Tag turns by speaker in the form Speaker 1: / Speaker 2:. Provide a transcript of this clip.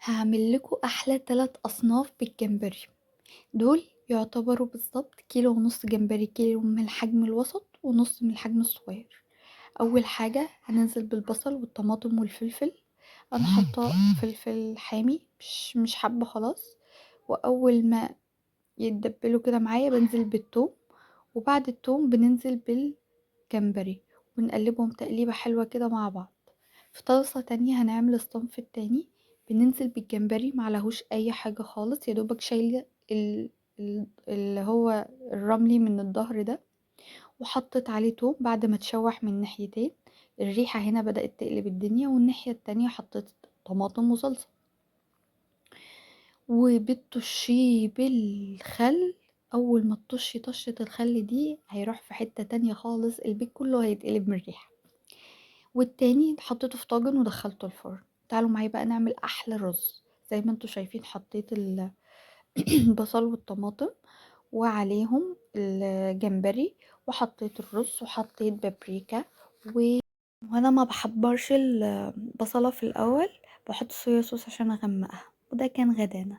Speaker 1: هاعمل لكم أحلى 3 أصناف بالجمبري. دول يعتبروا بالضبط 1.5 كيلو جمبري، كيلو من الحجم الوسط ونص من الحجم الصغير. أول حاجة هننزل بالبصل والطماطم والفلفل. أنا حاطة فلفل حامي مش حابة خلاص. وأول ما يتدبلوا كده معايا بنزل بالثوم، وبعد الثوم بننزل بالجمبري ونقلبهم تقليبة حلوة كده مع بعض. في طاسة تانية هنعمل الصنف التاني، بننزل بالجمبري معلهوش أي حاجة خالص، يا دوبك شايلة اللي هو الرملي من الظهر ده، وحطيت عليه توم بعد ما اتشوح من ناحيتين. الريحة هنا بدأت تقلب الدنيا. والناحية التانية حطيت طماطم وصلصة، وبتطشيه بالخل. أول ما تطشي طشة الخل دي هيروح في حتة تانية خالص، البيت كله هيتقلب من الريحة. والتاني حطيته في طاجن ودخلته الفرن. تعالوا معايا بقى نعمل أحلى رز. زي ما انتوا شايفين حطيت البصل والطماطم وعليهم الجمبري، وحطيت الرز وحطيت بابريكا. وانا ما بحبرش البصلة في الاول، بحط صويا صوص عشان اغمقها. وده كان غدانا.